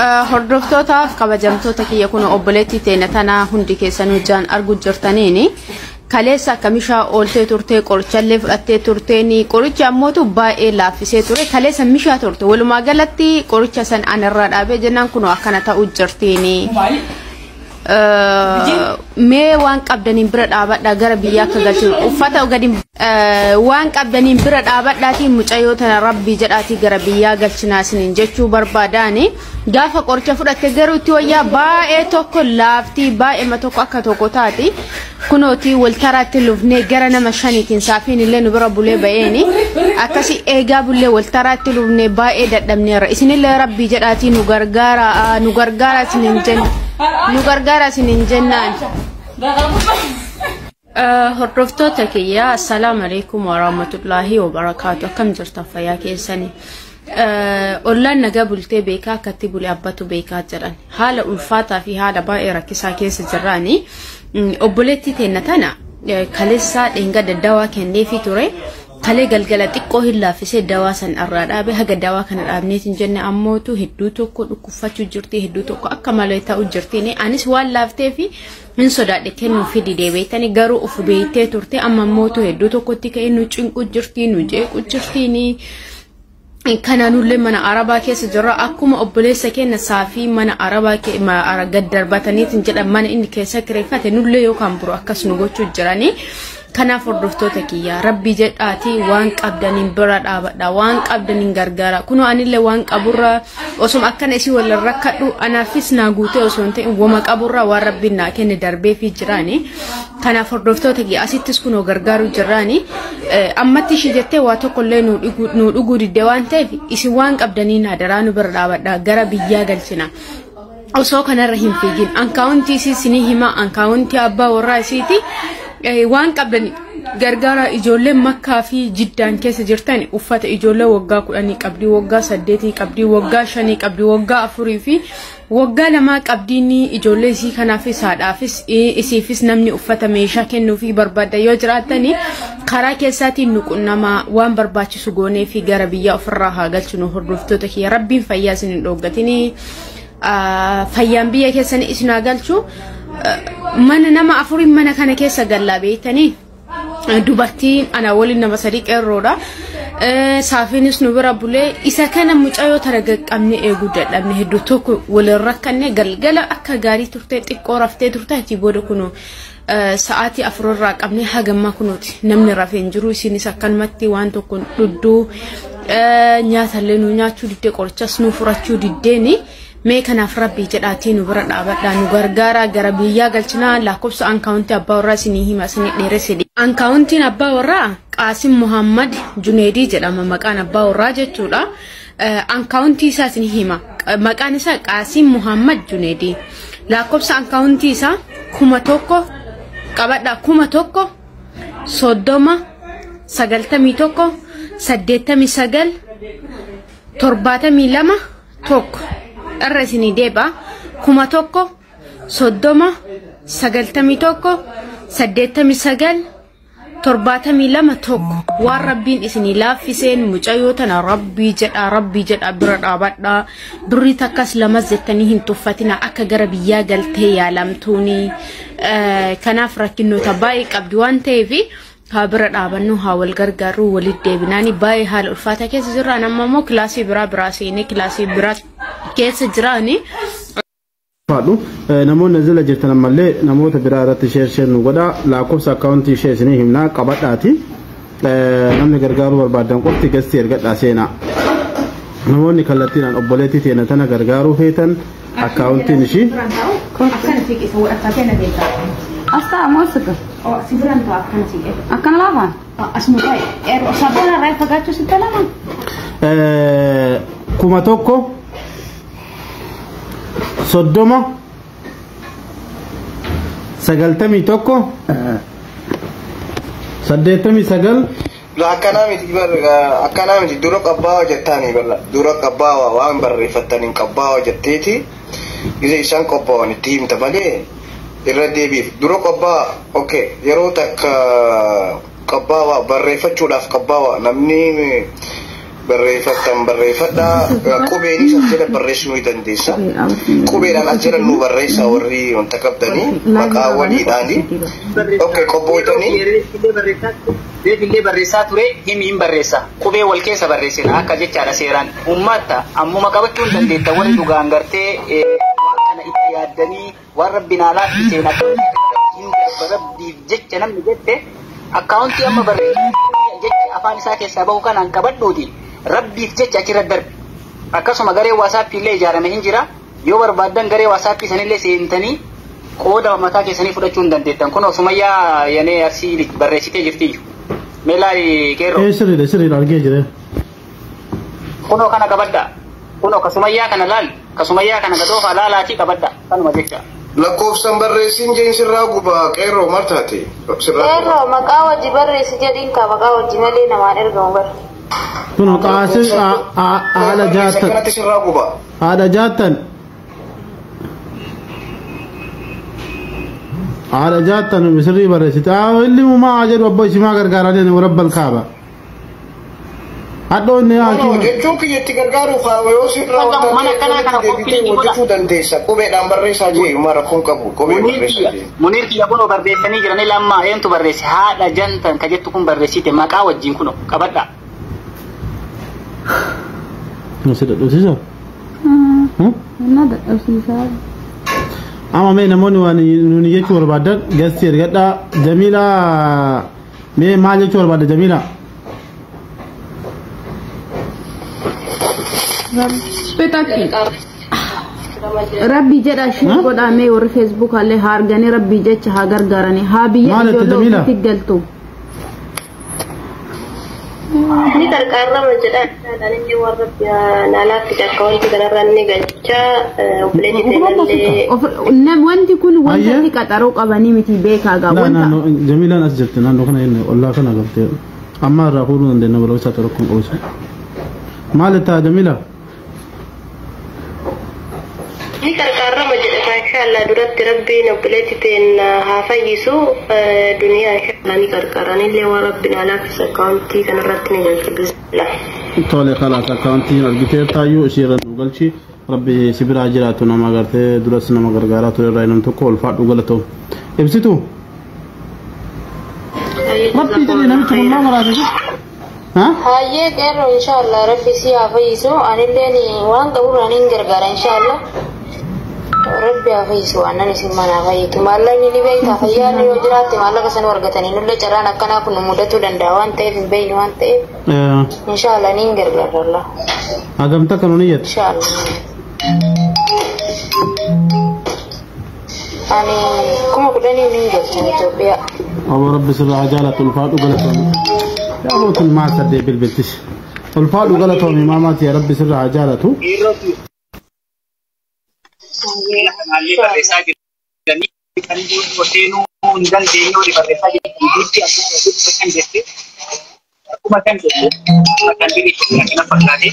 Hordoftootaaf kabajamtoota kiyya kun obboleettii teenya tana hundi keessanuu ijaan argu jirtaniini kaleessa akka mishaa ooltee turtee qorichallee fudhattee turteeni qorichi ammootu baay'ee laaffisee ture kaleessa mishaa turte walumaa galatti qoricha san anirraa dhaabee jennaan kun akkana ta'uu jirtiini. Mee waan qabdaniin bira dhaabadhaa gara biyyaa akka galchinu uffata gadi waan qabdaniin bira dhaabadhaatiin mucayyoo tana rabbii jedhaatii gara biyyaa galchinaa isiniin jechuu barbaadaani gaafa qoricha fudhatte garuu itti wayyaa baay'ee tokko laaftii baay'eema tokko akka tokko taati kunootii waltaraatti lufnee gara nama shaniitiin saafiin illee nu bira bulee ba'eeni akkasi eegaa bullee waltaraatti lufnee baay'ee dadhabneerra isinillee rabbii jedhaatii nu gargaara nu gargaara isiniin jenna. Nu gargaara isiniin jennaan. Hordoftoota kiyya assalaamu alaikum warahmatullaahi wabarakaatu akkam jirtan fayyaa keessanii. Ollaan nagaa bultee beekaa akkatti bule abbatu beekaa jedhan haala ulfaataa fi haala baay'ee rakkisaa keessa jirraani. Obboleettii teenna tana kaleessaa dheengadda dawaa kenneefii ture. Kalee galgala xiqqoo hin laaffisee dawaa san irraa dhaabe haga dawaa kana dhaabneetiin jenne ammootu hedduu tokko dhukkubfachuu jirti hedduu tokko akka malee ta'uu jirtiin anis waan laaftee fi hin sodaadhe kennuu fi didee beektani garuu of beektee turte amma ammootu hedduu tokkotti ka'ee nu cinqu jirti nu jeequ jirtiin. Kanaanullee mana arabaa keessa jirra akkuma obboleessa keenya saafii mana arabaa gad darbataniitiin jedhan mana inni keessa kireeffate nullee yookaan biroo akkas nu gochuu jiranii. Kanaaf hordoftoota kiyya rabbii jedhaatii waan qabdaniin bira dhaabadha waan qabdaniin gargaara kunoo anillee waan qaburra osuma akkana isii waliin rakkadhu anaafis naa guutee osoo hin ta'in wama qaburra waan rabbiin naa kenne darbee fi jiraani. Kanaaf hordoftoota kiyya asittis kunoo gargaaru jirraani ammatti ishii jettee waa tokkollee nu dhuguu didde waan ta'eef isin waan qabdaniin adaraa nu bira dhaabadha gara biyyaa galchina. Osoo kanarra hin fiigin ankaawuntii isii sinii hima ankaawuntii abbaa warraa isiiti. Waan qabdan gargaara ijoollee makkaa fi jiddaan keessa jirtan uffata ijoollee waggaa 10 qabdii waggaa 8 qabdii waggaa 5 qabdii waggaa 4 fi waggaa 2 qabdiin ijoollee isii kanaafis haadhaafis isiifis namni uffata meeshaa kennuufii barbaada yoo jiraatani karaa keessaatiin nu qunnamaa waan barbaachisu goonee fi gara biyyaa ofirraa haa galchinu hordoftoota kiyya rabbiin fayyaa isin hin dhooggatini fayyaan biyya keessanii isin haa galchu. Mana nama afuriin mana kana keessa gallaa beektanii dubartiin ana waliin nama sadii qeerroodha. Saafiinis nu bira bulee isa kana mucayyoo tana qaqqabne eeguu dadhabne hedduu tokko waliin rakkanne galgala akka gaarii turte xiqqoo raftee turte achii booda kunu sa'aatii 4 irraa qabne hagammaa kunuuti namni rafee hin jiru isinis akkanumatti waan tokko dhudduu nyaatallee nu nyaachuu diddee qorichas nu furachuu diddeeni. Mee kanaaf rabbii jedhaatii nu bira dhaabadhaa nu gargaara gara biyyaa galchinaa lakkoofsa ankaawuntii abbaa warraa isinii hima isinii dheeresse. Ankaawuntiin abbaa warraa Qaasim Muhammad Juneedii jedhama maqaan abbaa warraa jechuudha. Ankaawuntii isaa isinii hima maqaan isaa Qaasim Muhammad Juneedii. Lakkoofsa ankaawuntii isaa 1000 qabadhaa 1000 30 91 89 72 1 irra isinii deebi'a 1000 30 91 89 72 1 waan rabbiin isinii laaffiseen mucayyoo tana rabbii jedhaa bira dhaabadhaa birrii takkas lamas jettanii hin tuffatina akka gara biyyaa galtee yaalamtuuni kanaaf rakkinoota baay'ee qabdi waan ta'eef haa bira dhaabannu haa wal gargaarru walitti deebinaani baay'ee haala ulfaataa keessa jirra amma immoo kilaasii biraa seenee kilaasii biraa keessa jiraani. Namoonni jala jirtan ammallee namoota biraa irratti sheer nu godha lakkoofsa akkaawuntii ishee isinii himnaa qabadhaati namni gargaaruu barbaadan qofti gastii ergadhaa seenaa namoonni kallattiidhaan obboleettii teena tana gargaaruu feetan akkaawuntiin ishii. Asta moosika. Si biraan ta'a akkana siqee. Akkana laafaan? Asuma taa'e. Saaphoon irraa fagaachuu sitti lama. 1000 30 91 89 Akkanaa miti akkanaa miti dura qabbaawa jettaanii balla dura qabbaawa waan barreeffattaniin qabbaawa jetteeti gisa isaan qophaawan itti himta malee irra deebiif dura qabbaawa okay yeroo takka qabbaawa barreeffachuudhaaf qabbaawa namni Barreeffattan barreeffadhaa. Qubeenis as jala barreessuu ni dandeessa. Qubeedhaan as jala nu barreessaa warri wanta qabdanii maqaa waliidhaani. Okay, qophootanii. Reefillee barreessaa ture himi hin barreessa. Qubee wal keessa barreessina akka jechaadha seeraan. Uummata ammuma qabachuu hin dandeetta warri dhugaan gartee waan kana itti yaaddanii waan rabbiin alaa seenaa hin darba rabbiif jecha namni jette akkaawuntii amma barreessa jecha afaan isaa keessaa bahu kanaan qabadhuuti rabbiif jecha achirra darbe. Akkasuma garee waasaappii illee ijaarame hin jira. Yoo barbaaddan garee waasaappii sanillee seentanii qooda mataa keessanii fudhachuu hin dandeettan. Kun Sumayyaa yanee Arsii barreessitee jirtiyyu. Mee laali qeerroo. Sirriidha sirriidha argee jira. Kunoo kana qabadda. Kunoo ka Sumayyaa kana laal. Ka Sumayyaa kana gadoofa laalaatii qabadda. Kanuma jecha. Lakkoofsan barreessin jeen sirraa gubaa qeerroo martaate. Qeerroo maqaa wajji barreessi jedhiin ka maqaa wajji malee namaan ergamu bara. Kun qaasis haadha jaattan. Kanatti sirraa gubaa. Haadha jaattan. Haadha jaattan sirrii barreessite. Illi mumaa jedhu abbaa isimaa gargaaraa deemu rabbal kaaba. Hadhoon ni haakima. Jechuun kiyyatti gargaaruuf yoo sirraa wanta deebitee hojjechuu dandeessa. Qubeedhaan barreessaa jee uma rakkoon qabu. Qubee barreessaa jee. Muniir kiyya kunoo barreessanii jiranii lammaa eentu barreesse haadha jantan ka jettu kun barreessite maqaa wajjin kunoo qabadha. Si dadhabsiisa? Na dadhabsiisaa. Amma mee namoonni waan nuni jechuu barbaadan gastii ergadhaa. Jamiilaa mee maal jechuu barbaadda Jamiilaa? Rabbi jedha ishee godhamee warri Facebook allee haa arganii rabbi jecha haa gargaaranii haa biyya ijoollee ofiitti galtu. Ni qarqaarrama jedha inni warra naalaatti akkaawwanti kanarra ni galcha obboleetti ta'ellee. Wanti kun wanta inni qaxaroo qabanii miti beekaa gaa wanta. Jamiilaan as jirti naannoo kana inni ollaa kana galtee amma irraa fuudhuu dandeenya barumsa tokkoon oolchu. Maal itti Jamiilaa? Ni qarqaarrama jedha inshallah duratti rabbiin obboleetti ta'een haa fayyisu duniyaa inshallah ni qarqaaranillee waan rabbiin alaafis akkaawuntii kanarratti ni galcha bismillah. Tole khalaas akkaawuntiin argiteertaayyuu ishiirra nu galchi rabbi si biraa jiraatu nama agartee duras nama gargaaraa ture irraa nam tokko ulfaadhu galatoo. Ibsitu. Rabbi jedhee namichi kun maal maraate? Hayyee qeerroo inshallah rabbi si haa fayyisu anilleen waan qaburraan hin gargaara inshallah. Rabbi haa fayyisu aannan isin manaa fayyitu maallaqni ni beektaa fayyaan yoo jiraatte maallaqa san argatanii nullee carraan akkanaa kun nu mudatuu danda'a waan ta'eef hin beeknu waan ta'eef inshallah ni hin gargaara Allah. Hagamta kan nuni jette? Inshallah. Ani 10,000 ni galcha Itoophiyaa. Aboo rabbi sirraa jaalatu ulfaadhu galatoomii. Yaa bootin maal saddee bilbiltis. Ulfaadhu galatoomii maamaati yaa rabbi sirraa jaalatu. Barreessaa jiranii kan seenuu hin dandeenye warri barreessaa jiranii dutti akkuma kan jette akkuma kan jette kan birii kana fakkaate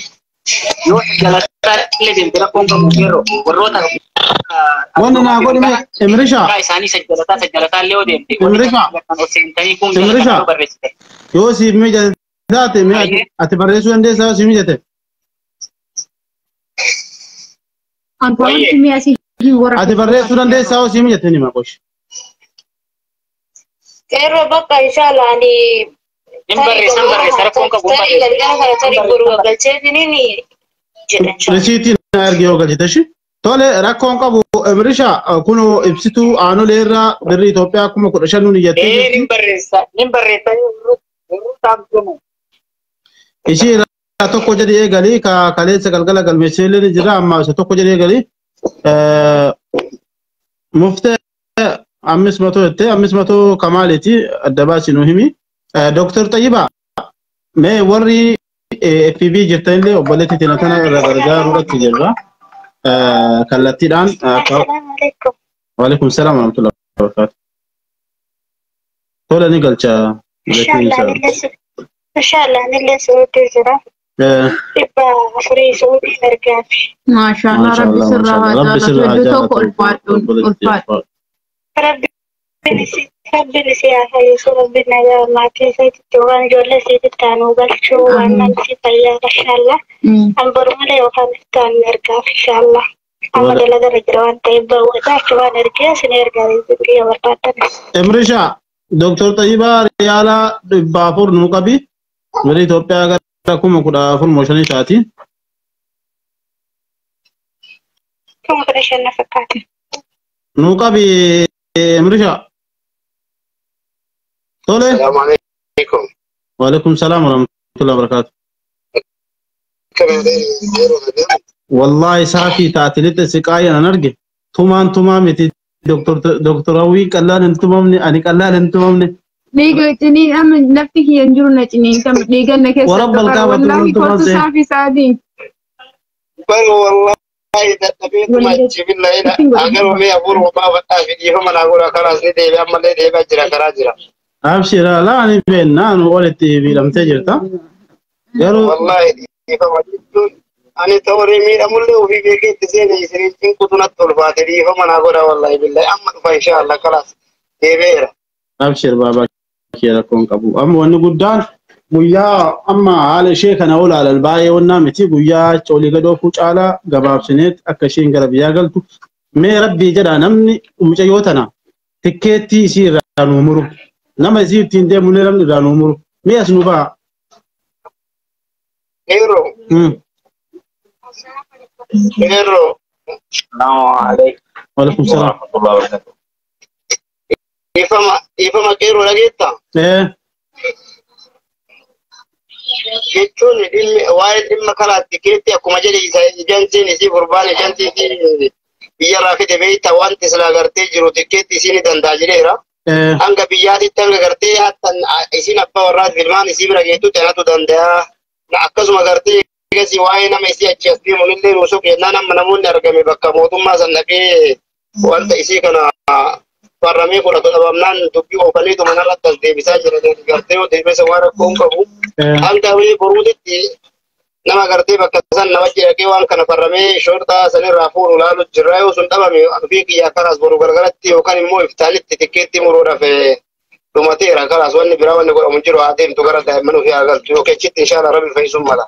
yoo jalataa illee deemte rakkoon qabu yeroo warroota Wanni naa godhi mee Imrisha isaanii sajjalataa sajjalataa illee yoo deemte Imrisha seentanii kun Imrisha barreessite. Yoo siif mijate taate mee ati barreessuu dandeessaa yoo siif mijate. Akkaawuntii mi'a asii warra. Ati barreessuu dandeessaa yoo siif mijate ni maqosh. Qeerroo bakka inshallah ani Hin barreessan barreessa rakkoon qabu tarii galgala kana tarii boru galcheetiniin jedha inshallah. Risiitii na erge yoo galchite shi. Tole rakkoon qabu Imrisha kun ibsituu aanolee irraa birrii Itoophiyaa 15,000 nuun iyyattee Ee jirti. nin barreessa nin barreessa warroota abdamu. Ishii irraa tokko jedhee eegalii ka kaleessa galgala galmeessee illee ni jira amma isa tokko jedhee eegalii muftee ammis matoo jettee ammis matoo kamaaliiti adda baasii nu himi. Dooktar Tayyibaa mee warri FB jirtanillee obboleettii teenya tana irra gargaaruudhaatti jirra. Kallattiidhaan akka Assalamu alaikum. Waalaikum salaam warahmatullahi wabarakatuh. Tola ni galcha. Inshallah anillee suutii jira. 400 suutii argaafi. Maashaallah rabbi sirraa haa Rabbi jaalatu sirraa haa hedduu tokko jaalatu. ulfaadhuun ulfaadhu. Rabbi Rabbiin si haa fayyisu, Rabbiin nagaa maatii isaatitti yookaan ijoollee isiitti aanuu galchuu waan namni fayyaa inshallah. An boru malee yookaan itti aanu ergaaf inshallah. Amma dalagarra jira waan ta'eef bawwata achumaan ergee isin ergaa biyya barbaaddanis. Emrisha Dr. Tayyibaa Riyaala 400 nuu qabi. Biyya Itoophiyaa gara 14,500 taati. 15,000 na fakkaata. Nuu qabi Emrisha. Tole. Salaamu alaikum. Waalaikum salaam warahmatullahi wabarakatuh. Wallahi saafii taatilitti siqaayya nan arge. Tumaan tumaa miti Doktorawii qallaan hin tumamne ani qallaan hin tumamne. Dhiiga ciniin amma lafti kiyya hin jiru na ciniin kan dhiigan na keessa Warra balqaa wallaahi tumaan kootu see. saafii saatii. Bari wallahi dadhabeetuma achi agaruu mee hafuura baafadhaa fi dhiifama naa godha karaas ni deebi'a ammallee deebi'aa jira karaa jira. Abshira laa ani beennaa nu olitti miidhamtee jirta. Garuu Wallahi dhiifama jechuun ani ta'uree miidhamullee ofii beekee itti seene isinii cinqutu natti ulfaate dhiifama naa godha wallahi billahi amma dhufa inshaallah kalaas deebi'eera. Abshir baabaa kee rakkoon qabu. Amma wanni guddaan guyyaa amma haala ishee kana olaalan baay'ee wannaa miti guyyaa olii gad oofuu caalaa gabaabsineet akka isheen gara biyyaa galtu. Mee rabbii jedhaa namni mucayyoo tana tikkeettii isii irraa nuu muru. Nama isii ittiin deemullee namni irraa nuu muru. Mee as nu ba'a. Qeerroo. Qeerroo. Waalaikum salaam. Dhiifama dhiifama qeerroo dhageettaa? Jechuun dhimmi waa'ee dhimma karaa tikeetti akkuma jedhe isa ejansiin isii gurbaan ejansii isii biyyarraa fide beektaa wanti silaa gartee jiru tikeetti isii ni danda'a jedheera. Hanga biyyaatitti hanga gartee hattan isiin abbaa warraati ilmaan isii bira geettutti anatu danda'a. Akkasuma gartee egasii waa'ee nama isii achi as deemuun illee nuusuu kennaan amma namoonni argame bakka mootummaa san dhaqee wanta isii kana farramee fudhatu dhabamnaan dubbii oofaniituma narratti as deebisaa jira gartee yoo deebisa waan rakkoo hin qabu. Hanga boruutitti nama gartee bakka san nama dhaqee waan kana farramee shorxaa sanirraa fuudhu laalu jirra yoo sun dhabame ofii kiyyaa karaas boru galgalatti yookaan immoo iftaanitti tikkeetti muruudhaaf dhumateera karaas wanni biraa wanni godhamu jiru haa deemtu gara daa'imman ofii haa galtu yookiin achitti inshaalla rabbi fayyisuun mala.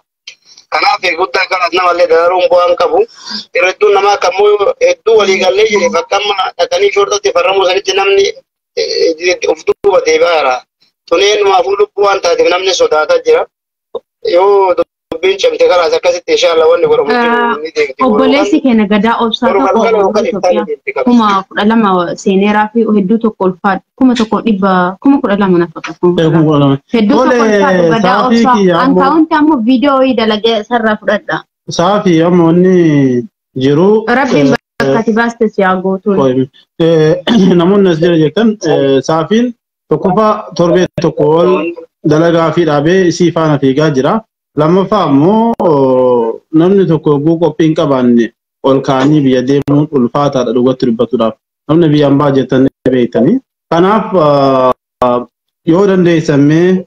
Kanaaf guddaa kanaas namallee dararuun bu'aan qabu. Hedduun namaa kammoo hedduu walii gallee jire bakka amma dhaqanii shorxatti farramuu sanitti namni of duuba deebi'aa jira. Tuneen maafuu lubbuu waan taateef namni sodaataa jira. Yoo dubbiin cimte kanaas akkasitti inshaalla wanni godhamu jiru ni deemti. Obboleessi keenya gadaa obsaa Boru tokko galgala yookaan Itoophiyaa iftaan deemti qabdi. 12,000 seeneeraa fi hedduu tokko ulfaadha. 1,112,000 na fakkaata. 12,000. Hedduu tokko Tole ulfaadhu gadaa saafii obsaa. kiyya ammoo Ankaawunti ammoo viidiyoo wayii dalagee sarara fudhadha. saafii amma wanni jiru Rabbiin bakka ati baaste si haa gootuun. Namoonni as jira jirtan saafiin tokkoffaa torbee tokko ol dalagaa fi dhaabee isii faana fiigaa jira. Lammaffaa ammoo namni tokko oguu qophii hin qabaanne ol kaanii biyya deemuun ulfaataadha dhugatti dubbatuudhaaf. Namni biyya hambaa jettan ni beektanii. Kanaaf yoo dandeessan mee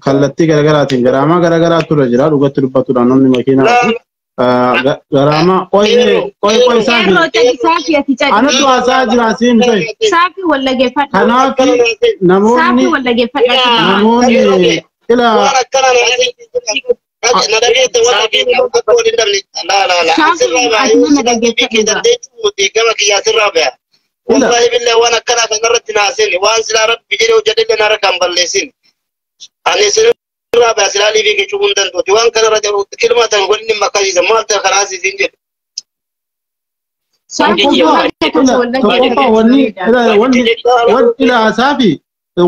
kallattii garaagaraatiin garaamaa garaagaraatu irra jira dhugatti dubbatuudhaan namni makiinaa garaamaa qoy qoy qoy saafi Qeerroo cadi saafii ati cadi. anatu haasaa jira siin ta'e. Saafii wal dhageeffadha. Kanaaf namoonni Saafii wal dhageeffadha. namoonni ila Waan akkana na dhageette waan dhageette akka wal hin dhabne laa laa laa asirraa ba'a yoo Ati nama sila dubbii kee dhaggeeffadhu. dandeechuu gama kiyyaa asirraa ba'a. Wallahi billahi waan akkanaa kanarratti naasin waan silaa rabbi jedhee hojjedhe narra kan balleessin. Ani sirraa ba'a silaa liivii kee cufuu hin danda'u waan kanarra kilma tan godhin makkasiisa maal ta'e kanaas isin jedhu. Saafii wal tokkoffaa wanni ila wanni wanni ila saafi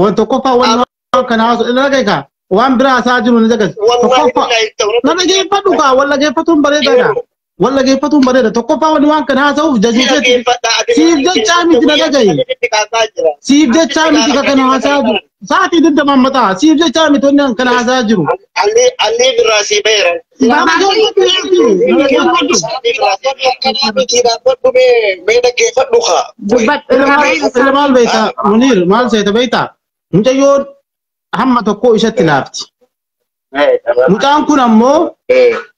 wan tokkoffaa wanni waan kana haasa'u ila dhageeka waan biraa haasaa jiru ni dhageessa Wallahi tokkoffaa billahi ta'u na dhageeffadhu kaa wal dhageeffatuun bareeda kaa wal dhageeffatuun bareeda tokkoffaa wanni waan kana haasa'uuf jajuu siif jechaa miti na dhagayi siif jechaa miti ka kana haasaa jiru sa'aatii digdamaan mataa siif jechaa miti wanni kana haasaa jiru. Alli birraa sii baheera. Na dhageeffadhu. Mee dhaggeeffadhu kaa. Dubbadhu. Ila maal beektaa Muniir maal seeta beektaa mucayyoon hamma tokko isatti laafti. Mucaan kun ammoo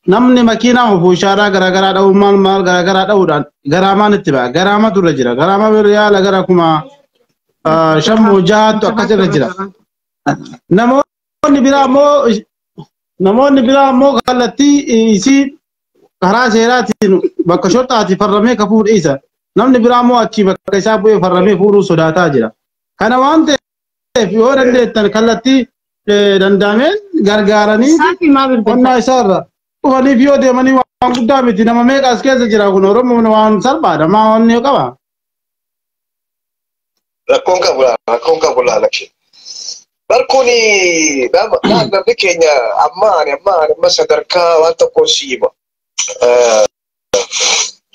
namni makiinaa ofu ishaaraa garaagaraa dha'uu maal maal garaagaraa dha'uudhaan garaamaan itti ba'a. Garaamatu irra jira. Garaamaa yaala gara kuma Shammoo jahaatu akkas irra jira. Namoonni biraa immoo kallattii isii karaa seeraatiin bakka shorxaati farramee ka fuudhe isa. Namni biraa immoo achii bakka isaa bu'ee farramee fuudhuu sodaataa jira. Kana waan ta'eef yoo dandeettan kallattii danda'ameen gargaaranii qonnaa isaarra dhufaniif yoo deemanii waan guddaa miti nama meeqa as keessa jira kun Oromoon waan salphaadha maa wanni yoo qaba. Rakkoon qabu laala. Barkuun namni keenya amma sadarkaa waan tokkoon siima.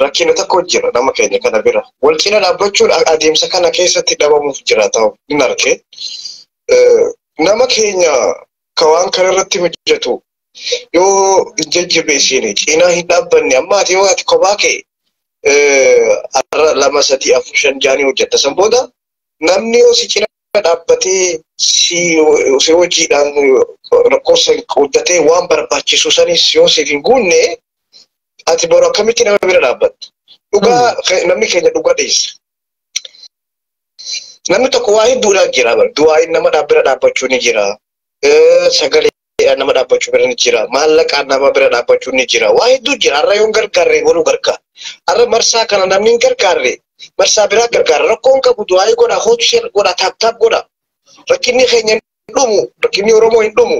Rakkina tokko jira nama keenya kana bira. Wal cina dhaabbachuun adeemsa kana keessatti dhabamuuf jira ta'u hin arge. Nama keenya ka waan kana irratti hojjetu yoo hin jajjabeessine cinaa hin dhaabbanne amma ati yoo ati kophaa kee har'a 2 3 4 5 jaanii hojjetta. San booda namni yoo si cina dhaabbatee si hojiidhaan lakkoofsa qoddatee waan barbaachisu sanis yoo siif hin guunne ati boru akkamitti nama bira dhaabbatta? Dhugaa namni keenya dhugaa dheessa. Namni tokko waa hedduudhaan jira. Du'aayin nama bira dhaabbachuu ni jira. Sagaleedhaan nama dhaabbachuu bira ni jira. Maallaqaan nama bira dhaabbachuu ni jira. Waa hedduu jira. Har'a yoo hin gargaarre boruu gargaara. Har'a marsaa kana namni hin gargaarre marsaa biraa gargaara. Rakkoon qabu du'aayii godha, hojii godha, taaptaap godha. Rakkinni keenya hin dhumu, rakkinni Oromoo hin dhumu.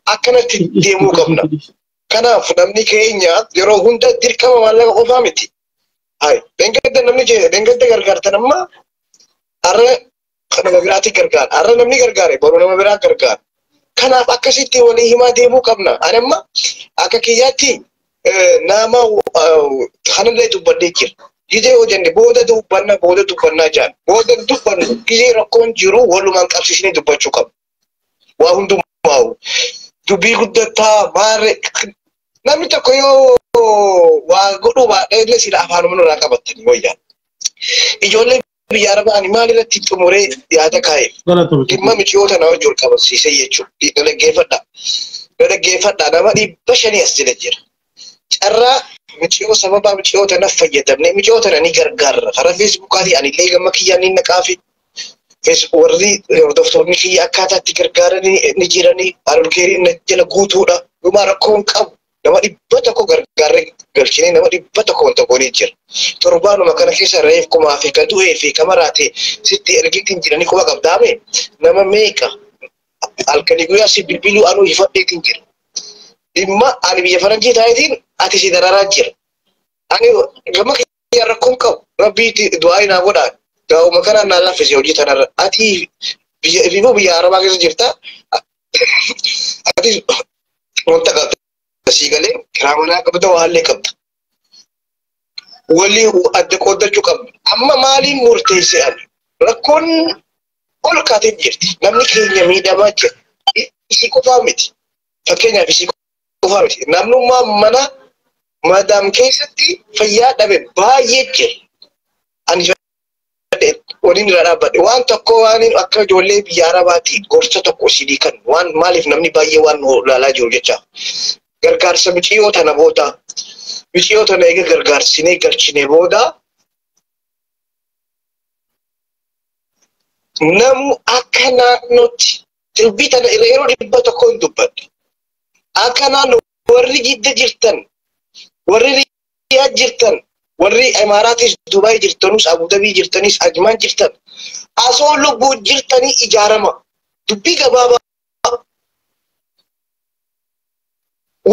Akkanatti deemuu qabna. Kanaaf namni keenya yeroo hunda dirqama maallaqa qofaa miti. Dheengadda namni dheengadda gargaartan amma har'a nama biraatti gargaara. Har'a namni gargaare boru nama biraa gargaara. Kanaaf akkasitti walii himaa deemuu qabna. Ani amma akka kiyyaatti nama kanallee dubbadhee jira. Gizee hojjenne booda dubbannaa jaan. Booda dubbannu gizee rakkoon jiru walumaan qabsiisnee dubbachuu qabna. Waa hundumaa'u. Dubbii guddataa maarree namni tokko yoo waa godhuu baadhee illee sila afaanuma irraa qabatanii wayyaa. Ijoollee biyya Arabaa ani maal irratti xumuree yaada kaa'eef dhimma mixiyoota nama wajjin qabsiisee jechuudha. Dhaggeeffadha nama 500 as jala jira. Carraa mixiyoo sababa mixiyoota na fayyadamne mixiyoota na ni gargaarra. Karaa feesbuukaatii ani illee gama kiyyaan ni naqaafi. Warri hordoftoonni kiyya akkaataa itti gargaaran ni jiranii alulkeerii na jala guutuudha. Dhumaa rakkoon qabu nama 100 gargaarree galchinee nama 100 wanta goonee jira. Torbaanuma kana keessa reef kumaa fi ka du'ee fi ka maraate sitti ergiitiin jiranii quba qabdaame nama meeqa halkanii guyyaa si bilbiluu anuu hifadheetiin jira. Dhimma ani biyya faranjii taayitiin ati si dararaa jira. Ani gama kiyya rakkoon qabu rabbiitti du'aa naa godhaa. Gaa'uma kanaan naan laffise hojii tanarra. Ati biyya Arabaa keessa jirta. Ati wanta qabda. Asii galee kiraa manaa qabda waallee qabda. Walii adda qooddachuu qabda. Amma maaliin murteesse ani? Rakkoon ol kaatee jirti. Namni keenya miidhamaa jira. Isii qofaa miti. Fakkeenyaaf isii qofaa miti. Namnummaa mana madaam keessatti fayyaa dhabe baay'ee jira. Ani waliin irraa dhaabbadhe waan tokko waan akka ijoollee biyya Arabaati gorsa tokko isinii kan waan maaliif namni baay'ee waan ilaalaa jiru jecha gargaarsa miciyoo tana booda miciyoo tana eega gargaarsinee galchinee booda namu akka naannootti dubbii tana yeroo 100 hin dubbadhe akka naannoo warri Jidda jirtan warri Riyaad jirtan warri Imaaraatis Dubaay jirtanus Abu Dhabii jirtanis Ajmaan jirtan asoo lubbuu jirtanii ijaarama dubbii gabaabaa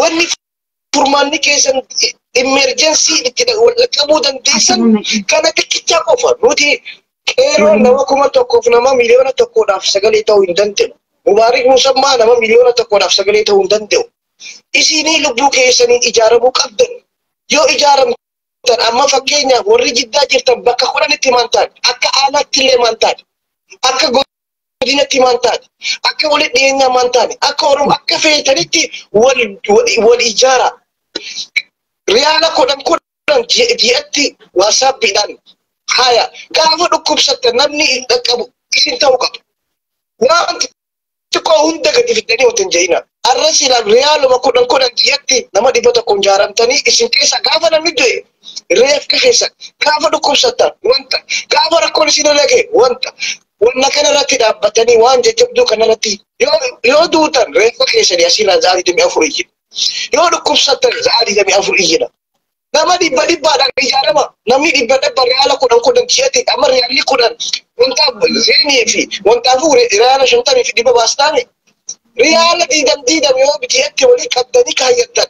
wanni furmaanni keessan emerjensii itti qabuu dandeessan kana xiqqichaa qofa nuti qeeroo nama 1000 nama miliyoona 1dhaaf sagalee ta'uu hin danda'u. Mubaarik Musammaa nama miliyoona 1dhaaf sagalee ta'uu hin danda'u. Isinii lubbuu keessaniin ijaaramuu qabdan yoo ijaaramtan amma fakkeenyaaf warri Jiddaa jirtan bakka 10tti himan taate akka aanaatti illee himan taate akka godinatti himan taate akka walitti dhiyeenyaa himan taate akka Oromoo akka feetanitti wal ijaara. Riyaala 10 10 ji'atti waasaappiidhaan haya gaafa dhukkubsatta namni dhaqqabu isin ta'uu qabu. Waan xiqqoo hunda gadi fidanii otoo hin jedhina. Arra silaa riyaaluma 10 10 ji'atti nama 100 ijaaramtanii isin keessa gaafa namni du'e reefka keessa gaafa dhukkubsattan wanta gaafa rakkoon isin dhaga'e wanta Wanna kanarratti dhaabbatanii waan jajjabduu kanarratti yoo duutan reeffa keessanii asirraa za'a 24 iyyina. Yoo dhukkubsattan za'a 24 iyyina. Nama dhibba dhibbaadhaan ijaarama. Namni dhibba dhibba riyaala 10 10 ji'atti amma riyaalli 10 wanta zeenii fi wantaafuu riyaala 50 fi dhibba baastaani. Riyaala 20 20 yoo ji'atti walii qabdanii kaayyattan.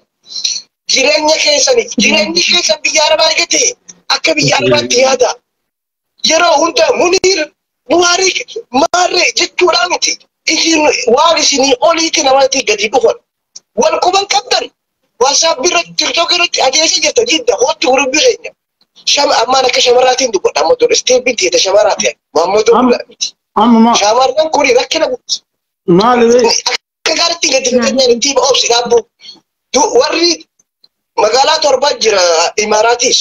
Jireenya keessaniif jireenyi keessan biyya arabaa eegate akka biyya arabaatti yaada. Yeroo hunda Muniir Mubaarik maarree jechuudhaa miti. Isin waan isinii oliiti namatti gadi dhufan. Wal quban qabdan. WhatsApp irratti TikTok irratti adeemsa jirta jidda hootti gurubbi keenya. Ammaan akka shamarraatiin dubbadha. Amma dur isteeppiin teeta shamarraati. Maammoo miti. Shamarran kuni rakkina maali akka gaariitti gadi fageenyaan itti obsi dhaabbu. Warri magaalaa torba jira Imaaraatis.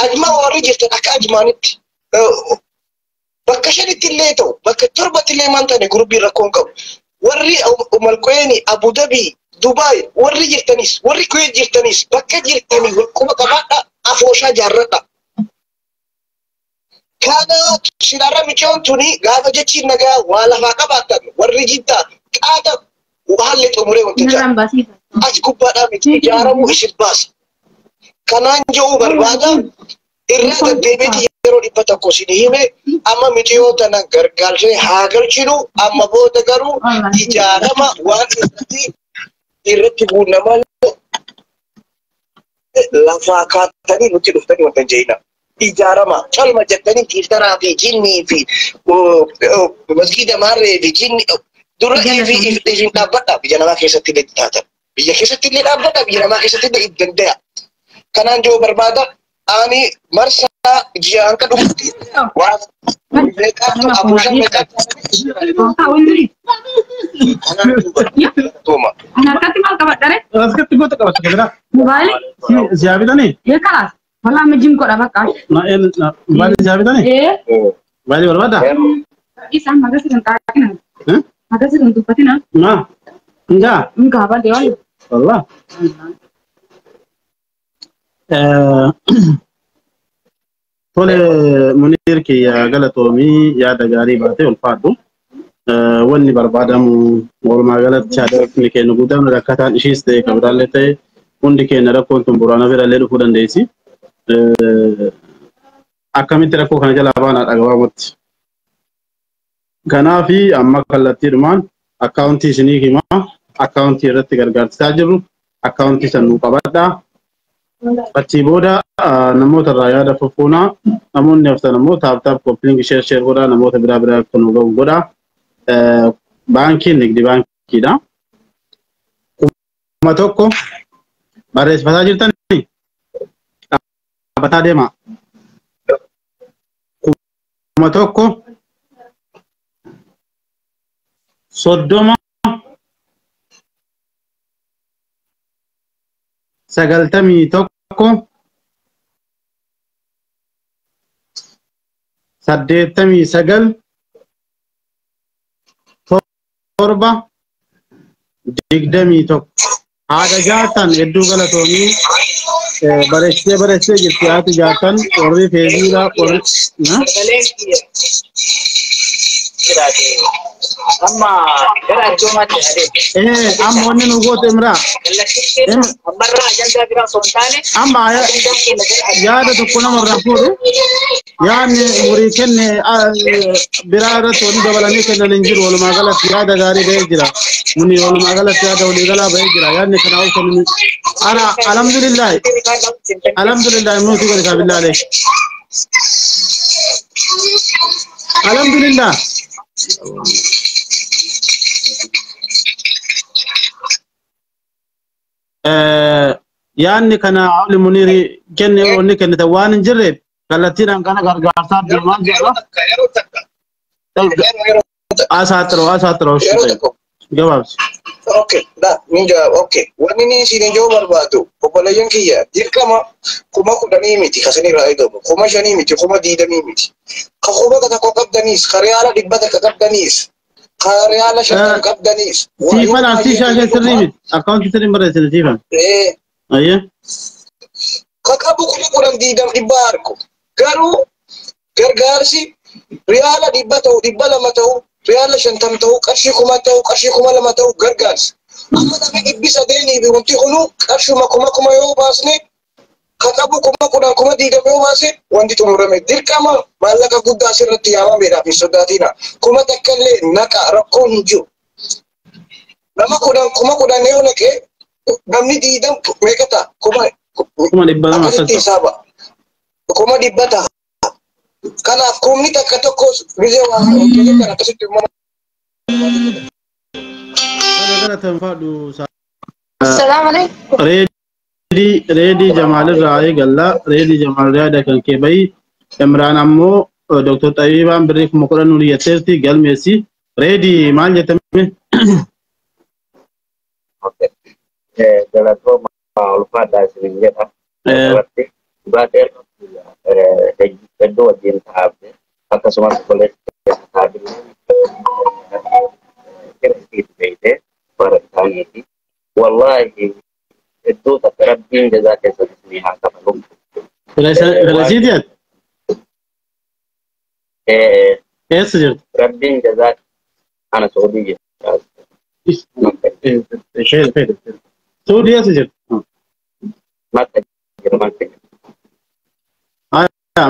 Ajmaa warri jirtan akka ajmaanitti. Bakka shanitti illee ta'u bakka torbatti illee maan taane gurubbiin rakkoon qabu. Warri Malqoyeen Abu Dhabi Dubaay warri jirtanis warri Kuwait jirtanis bakka jirtanii quba qabaadha afooshaa jaarradha. Kana silaarra micoon tuni gaafa jechiin nagaa waa lafaa qabaatan warri jiddaa qaata haalli xumuree wanta jira. As gubbaadhaa miti ijaaramuu isin baasa. Kanaan jedhu barbaada irraa deddeebiitii yeroo 100 isin hime amma miciyoo tana gargaarsee haa galchinu amma booda garuu ijaarama waan irratti guunnamaa lafaa kaatanii nutti dhuftanii wanta jeena. Ijaarama calma jettanii giiftaraa fi jinnii fi masgiida maarree fi jinni dura isin dhaabbadha biyya namaa keessatti illee taatan. Biyya keessatti illee dhaabbadha biyya namaa keessatti illee if danda'a. Kanaan jiru barbaada ani marsaa ji'a hanqa dhufutti waan meeqaatu abuushan meeqaatu Harkatti maal qabadhare? Harkatti goota qabatta kabira. Mobaayilii? Siyaa bitanii? Ee kalaas. Walaa amma jim godha bakka. Mobaayilii siyaa bitanii? Ee. Mobaayilii barbaaddaa? Isaan magasi kan taa'ina. Magasi kan dubbatina. Maa? Ngaa? Ngaa badee wal. Wallah. Tole Muniir kiyya galatoomii yaada gaarii baatee ulfaadhu. Wanni barbaadamu walumaa galatti yaadni keenya guddaan rakkataan ishiis ta'e kan biraallee ta'e hundi keenya rakkoon tun buraana biraallee dhufuu dandeessi. Akkamitti rakkoo kana jalaa baanaa gabaabumatti. Kanaafi amma kallattiidhumaan akkaawuntii isinii himaa akkaawuntii irratti gargaarsisaa jirru akkaawuntii san nuu qabadhaa. Achii booda namoota irraa yaada fuffuunaa namoonni haftan immoo taap taap koppiliingi sheer sheer godhaa namoota biraa biraa akka nu ga'u godhaa. Baankiin nigdi baankiidha. 1000 barreeffataa jirtanii dhaabbataa deema. 1000 30 91 89 7 21 haadha jaatan hedduu galatoomii bareechitee bareechitee jirti haati jaatan warri feeziidha warri amma gara arjoomaatti adeemu. Amma wanni nu goote imraa. Ammarraa ajandaa biraa osoo hin taane. Amma yaada tokko namarraa fuudhu yaadni umurii kenne biraa irratti wanni dabalanii kennan hin jiru walumaa galatti yaada gaarii bahee jira. Muni walumaa galatti yaada waliigalaa bahee jira yaadni kana ol kennu. Ana alhamdulillahi alhamdulillahi nuti godhe kaabillaalee. Alhamdulillah. Yaanni kana Cawli Muniiri kenne wanni kennite waan hin jirreef kallattiidhaan kana gargaarsaa deemaa jirra. Asaaxiroo asaaxiroo gabaabsi. Okay, da, ninja, okay. Wanni ni isin ijoo barbaadu obboleeyyan kiyya dirqama 10,000 miti kasin irraa eegamu 5,000 miti 20,000 miti. Ka 1,000 qabdaniis ka riyaala 100 qabdaniis ka riyaala 50 qabdaniis. Siifan asii shaashee sirrii miti akkaawuntii sirrii barreessine siifan. Ayyee. Ka qabu 10,000 20 dhibba argu garuu gargaarsi Riyaala 100 ta'u 200 ta'u riyaala 50 ta'u qarshii 1000 ta'u qarshii 2000 ta'u gargaarsa. Amma namni 300 fi wanti kunu qarshuma 1000 yoo baasne kakabu 10,000 20,000 yoo baase wanti xumurame dirqama maallaqa guddaa asirratti yaamameedhaaf hin sodaatina. 1000 illee naqa rakkoon hin jiru. Nama 10,000 yoo naqe namni 20 meeqa ta'a? 200,000 akkasitti hisaaba. 100,000 ta'a. Kanaaf kumni takka tokko gisee waa hojjetan akkasitti uumama. Assalaamu alaikum. Reedii Jamaal irraa eegalla. Reedii Jamaal yaada kan kee bahi. Imraan ammoo Dr. Xabiibaan birrii 10,000 nu dhiyyeesseerti galmeessi. Reedii maal jettame? Galatooma ulfaadhaa isiniin jedha. Dhugaatii hedduu wajjin taa'abde akkasumas obboleessa keessa taa'abde kirisiitti beeyte bara isaaniiti. Wallaahi hedduu takka rabbiin jazaa keessatti isinii haa kafalu. Filasiiti ati? Eessa jirtu? Rabbiin jazaa ana Saudii jira. Saudii eessa jirtu? Makka jira Makka jira.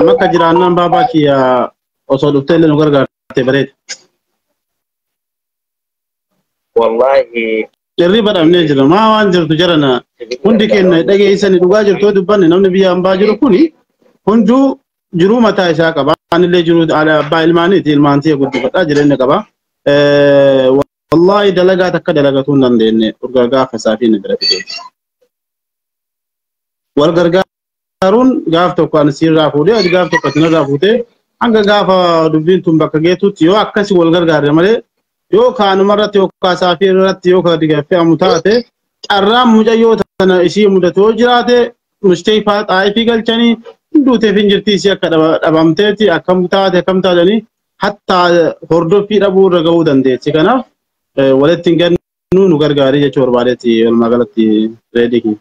Makka jiraannaan baabaa kiyya osoo dhuftee illee nu gargaarte bareeda. Wallaahi Irri badhamnee jira. Maa waan jirtu jarana hundi keenya dhageessanii dhugaa jirtu yoo dubbanne namni biyya hambaa jiru kuni hunduu jiruu mataa isaa qaba. Anillee jiruu abbaa ilmaaniiti ilmaan tiyya guddifadhaa jireenya qaba. Wallaahi dalagaa takka dalagatuu hin dandeenye urgaa gaafa isaa fi inni bira fide. Wal gargaaruun gaaf tokko ani siirraa fuudhee ati gaaf tokko asinirraa fuutee hanga gaafa dubbiin tun bakka geetutti yoo akkasi wal gargaarre malee yoo kaanuma irratti yoo kaasaafii irratti yoo ka fe'amu taate carraan mucayyoo tana isii mudatu yoo jiraate mustee xaayifii galchanii hunduuteef hin jirti isii akka dhabamteeti akkam taate akkam taatanii hattaa hordoffii dhabuu irra gahuu dandeessi. Kanaaf walitti hin gannuu nu gargaarii jechuu barbaadeeti walumaa galatti reedii kiyya.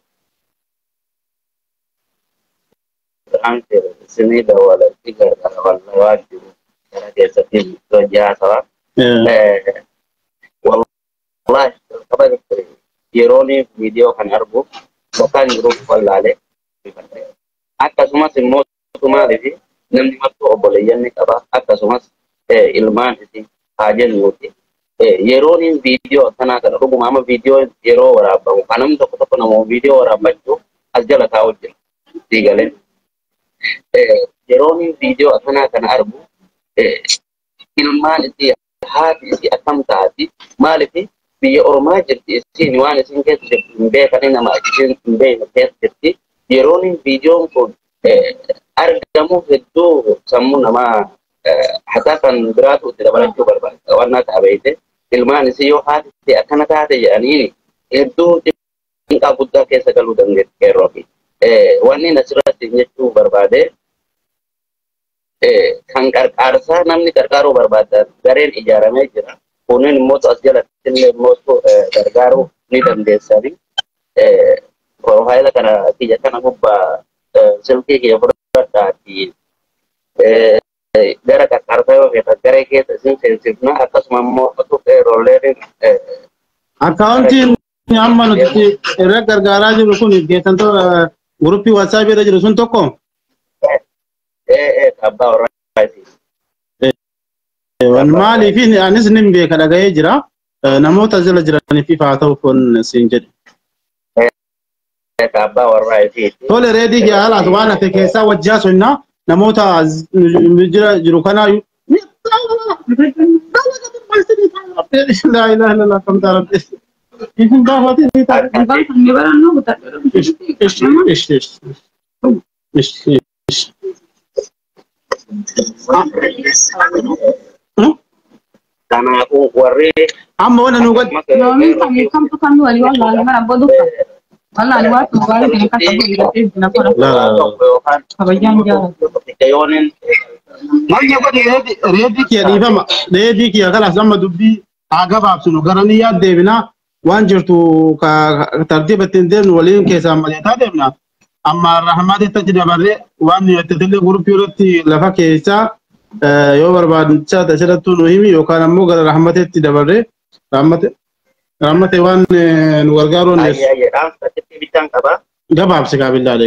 Isinii dawwalatti gargaara wallahi waan jiru gara keessatti hojii haasawaa. Wallahi jalqaba yeroon viidiyoo kan argu bakkaan jiruuf wallaalee akkasumas immoo maaliif namni martuu obboleeyyan ni qaba akkasumas ilmaan isii haa jennuuti. Yeroon viidiyoo akkanaa kana dhuguma amma viidiyoo yeroo waraabbamu kan namni tokko tokko nama viidiyoo waraabbachuu as jala taa'u jira siigaleen. Yeroon viidiyoo akkanaa kana argu ilmaan isii haati isii akkam taati maaliif biyya ormaa jirti isiin waan isin keessa jirtu hin beekani nama isin hin beekne keessa jirti. Yeroon viidiyoon kun argamu hedduu sammuu namaa hataa kan biraatu itti dabalachuu barbaada waan ta'a beekte ilmaan isii yoo haati isii akkana taate jedhaniin hedduu cinqaa guddaa keessa galuu dandeetti qeerroo fi wanni asirratti jechuu barbaade kan qarqaarsaa namni qarqaaruu barbaadan gareen ijaaramee jira. Kunneen immoo as jalatti illee immoo gargaaruu ni dandeessani. Profaayila kana kiyya kana gubbaa silkii kiyya fudhadhaati gara qarqaarsaa yoo feetan garee keessa isin seensifna akkasuma immoo otoo qeerrooleen Akkaawuntiin amma nuti irra gargaaraa jirru kun keessantoo guruppii waatsaappii irra jiru sun tokko. Abbaa warraa isii. Maaliif anis nin beeka dhaga'ee jira. Namoota jala jiraniif ifa haa ta'u kun siin jedhe. Abbaa warraa isiiti. Tole reedii kee haalaas waan hafe keessaa wajjaa sonnaa namoota jira jiru kanaa laa ilaaha illallah kam ta'a rabbi. Isin gaafatiin ni ta'a. Ish ish ish ish ish. Kanaafuu warri Amma wanta nu godhe. Loomiin kamii kamtu kamii walii wallaalee mana abboo dukka. Wallaalee waa tuubaale kan akka qabu dhiiratee jira godha. Kabajaan jaalatu. Namni godhe reedii kiyya dhiifama. Reedii kiyya kalaas amma dubbii haa gabaabsinu gara ni yaad deebina waan jirtu tartiiba ittiin deemnu waliin keessaan mari'ataa deemna. Amma rahmaatitti achi dabarree waan nu yattetillee guruppii irratti lafa keessaa Yoo barbaadichaa asirrattuu nu himi yookaan ammoo gara Rahmateetti dabarree Rahmate waan nu gargaaruu Ayyee, ayyee, dhaamsa achitti bitaan qaba. Gabaabsi kaabillaa.